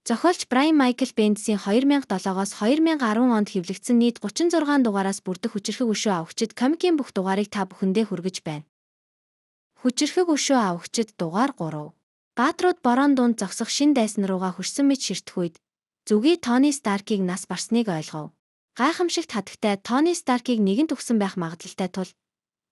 Зохиолч Брайан Майкл Бендисийн 2007-оос 2010 онд хэвлэгдсэн нийт 36 дугаараас бүрдэх хүчирхэг өшөө авахчид комикийн бүх дугаарыг та бүхэндээ хүргэж байна. Хүчирхэг өшөө авахчид дугаар 3. Баатрууд борон дунд зогсох шин дайсан руугаа хөрсөн мэт ширтэх үед зүгий Тони Старкийг нас барсныг ойлгов. Гайхамшигт хатагтай Тони Старкийг нэгэн төгсөн байх магадлалтай тул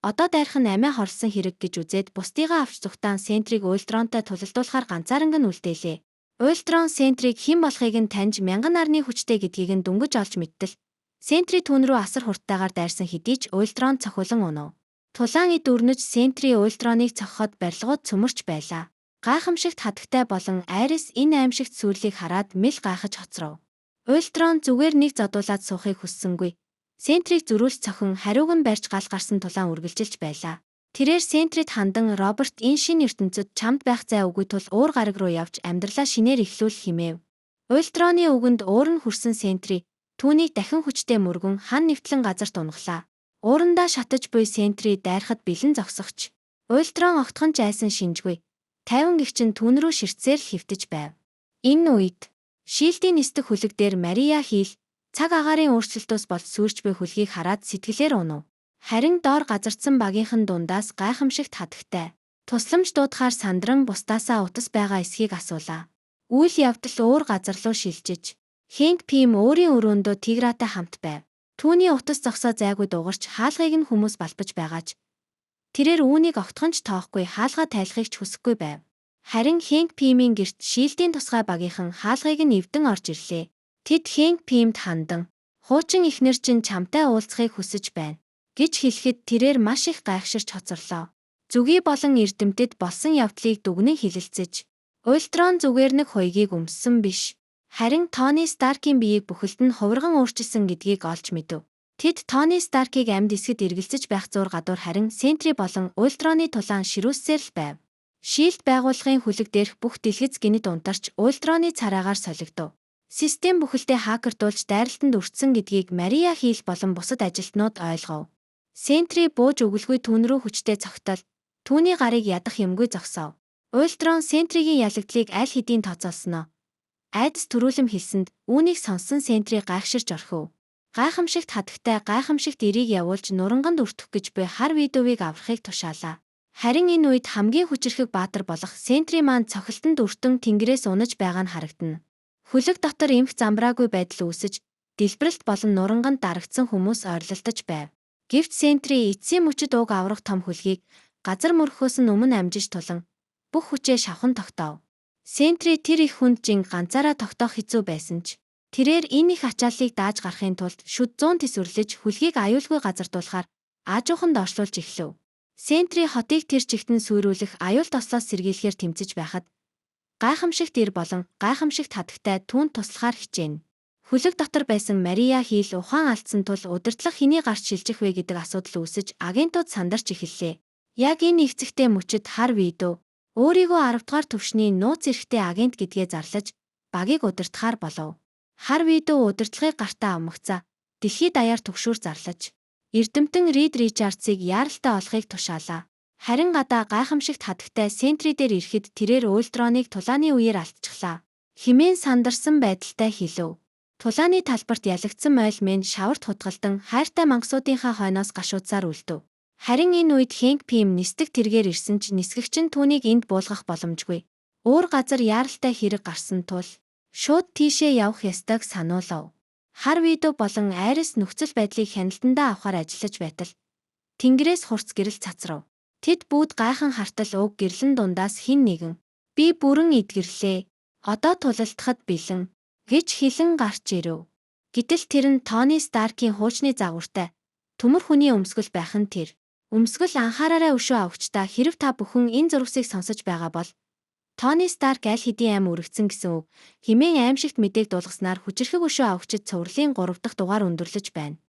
одоо дайрах нь амиа хорлсон хэрэг гэж үзээд бусдыгаа авч зүхтаан Сентрийг Ультронтой тулалдуулахаар ганцааранг нь үлдээлээ. Ультрон Сентрийг хэн болохыг нь таньж мянган нарны хүчтэй гэдгийг нь дөнгөж олж мэдтэл Сентри түүн рүү асар хурдтайгаар дайрсан хэдий ч Ультрон цохиулан унав. Тулаан эд өрнөж Сентри Ультроныг цохиход барилгууд цөмөрч байлаа. Гайхамшигт хатагтай болон Айрис энэ аимшигт сүрлийг хараад мэл гайхаж хоцров. Ультрон зүгээр нэг зодуулаад суухыг хүссэнгүй. Сентрийг зөрүүлж цохин хариуг нь барьж гал гарсан тулаан үргэлжилж байлаа. Тэрээр Сентрид хандан Роберт энэ шинэ ертөнцид чамд байх зай үгүй тул уур гараг руу явж амьдралаа шинээр эхлүүлэх хэмээв. Ультроны үгэнд уур нь хүрсэн Сентри түүнийг дахин хүчтэй мөргөн хан нэвтлэн газарт унгалаа. Уурандаа шатаж буй Сентри дайрахад бэлэн зогсохч. Ультрон огтхон ч айсан шинжгүй. 50 гэгч нь түүн рүү ширтсээр л хэвтэж байв. Энэ үед Шилдийн нисдэг хүлэг дээр Мария Хил цаг агаарын өөрчлөлтөөс болж сүйрч буй хүлгийг хараад сэтгэлээр унав. Харин доор газардсан багийнхан дундаас гайхамшигт хатагтай. Тусламж дуудахаар сандран бусдаасаа утас байгаа эсхийг асуулаа. Үйл явдал өөр газар руу шилжиж, Хэнк Пим өөрийн өрөөндөө Тигратай хамт байв. Түүний утас зогсоо зайгүй дуугарч хаалгыг нь хүмүүс балбаж байгаач. Тэрээр үүнийг огтхон ч тоохгүй хаалгаа тайлахыг ч хүсэхгүй байв. Харин Хэнк Пимийн гэрт Шилдийн тусгай багийнхан хаалгыг нь эвдэн орж ирлээ. Тэд Хэнк Пимд хандан "Хуучин эхнэр чинь чамтай уулзахыг хүсэж байна" гэж хэлэхэд тэрээр маш их гайхширч хоцорлоо. Зүгий болон эрдэмтэд болсон явдлыг дүгнэн хэлэлцэж, Ультрон зүгээр нэг хоёгийг өмссөн биш. Харин Тони Старкийн биеийг бүхэлд нь хувирган өөрчилсөн гэдгийг олж мэдэв. Тэд Тони Старкийг амьд эсэд эргэлзэж байх зуур гадуур харин Сентри болон Ультроны тулаан ширүүссээр л байв. Шилд байгууллагын хүлэг дээрх бүх дэлгэц гэнэт унтарч Ультроны царайгаар солигдов. Систем бүхэлдээ хакердуулж дайралтанд өртсөн гэдгийг Мария Хил болон бусад ажилтнууд ойлгов. Сентри бууж өгөлгүй түүн рүү хүчтэй цогтол түүний гарыг ядах юмгүй зогсов. Ультрон Сентригийн ялагдлыг аль хэдийн тооцоолсноо. Айдас төрүүлэм хэлсэнд үүнийг сонссон Сентри гайхширч орхив. Гайхамшигт хатагтай гайхамшигт эрийг явуулж нуранганд өртөх гэж буй хар видеовыг аврахыг тушаалаа. Харин энэ үед хамгийн хүчирхэг баатар болох Сентри маань цохилтонд өртөн тэнгэрээс унаж байгаа нь харагдана. Хүлэг дотор эмх замбраагүй байдал үүсэж, дэлбэрэлт болон нуранганд дарагдсан хүмүүс ойрлолтож байв. Гэвч Сентри эцсийн мөчид уг аврах том хүлгийг газар мөрөхөөс нь өмнө амжиж тулан бүх хүчээ шавхан тогтоов. Сентри тэр их хүнд жин ганцаараа тогтоох хэцүү байсан ч тэрээр энэ их ачааллыг дааж гарахын тулд шүд 100 тис үрлэж хүлгийг аюулгүй газардуулахаар аажуухан доошлуулж эхлэв. Сентри хотыг тэр чигт нь сүйрүүлэх аюул тослоос сэргийлэхээр тэмцэж байхад гайхамшигт ир болон гайхамшигт хатагтай түүнд туслахаар хичээнэ. Хүлэг дотор байсан Мария Хил ухаан алдсан тул удирдлага хэний гарч шилжих вэ гэдэг асуудал үүсэж агентууд сандарч эхэллээ. Яг энэ ихцэгтэй мөчид хар видео өөрийгөө 10 дугаар түвшний нууц эрхтэй агент гэдгээ зарлаж багийг удирдахаар болов. Хар видео удирдлагыг гартаа амгацаа дэлхийд даяар түгшүүр зарлаж эрдэмтэн Рид Ричардсыг яаралтай олохыг тушаалаа. Харин гадаа гайхамшигт хатагтай Сентри дээр ирэхэд тэрээр Ультроныг тулааны үеэр алдчихлаа. Химэн сандарсан байдалтай хэлэв. Тулааны талбарт ялагдсан мойл мэн шаварт хутгалдан хайртай мангасуудынхаа хойноос гашуудсаар үлдэв. Харин энэ үед Хэнк Пим нисдэг тэргээр ирсэн ч нисгэгч нь түүнийг энд буулгах боломжгүй. Өөр газар яаралтай хэрэг гарсан тул шууд тийшээ явах ёстойг сануулав. Хар видео болон Айрис нөхцөл байдлыг хяналтандаа авахар ажиллаж байтал тэнгэрээс хурц гэрэл цацрав. Тэд бүгд гайхан хартал уг гэрлэн дундаас хэн нэгэн "Би бүрэн эдгэрлээ. Одоо тулалдахад бэлэн" гэж хэлэн гарч ирэв. Гэтэл тэр нь Тони Старкийн хуучны загвартай төмөр хүний өмсгөл байх нь тэр. Өмсгөл анхаараарай өшөө авахчдаа хэрв та бүхэн энэ зурвасыг сонсож байгаа бол Тони Старк аль хэдийн ам өргөцсөн гэсэн үг хэмээн аимшигт мэдээг дуулгаснаар хүчирхэг өшөө авахчид цувралын 3 дахь дугаар өндөрлөж байна.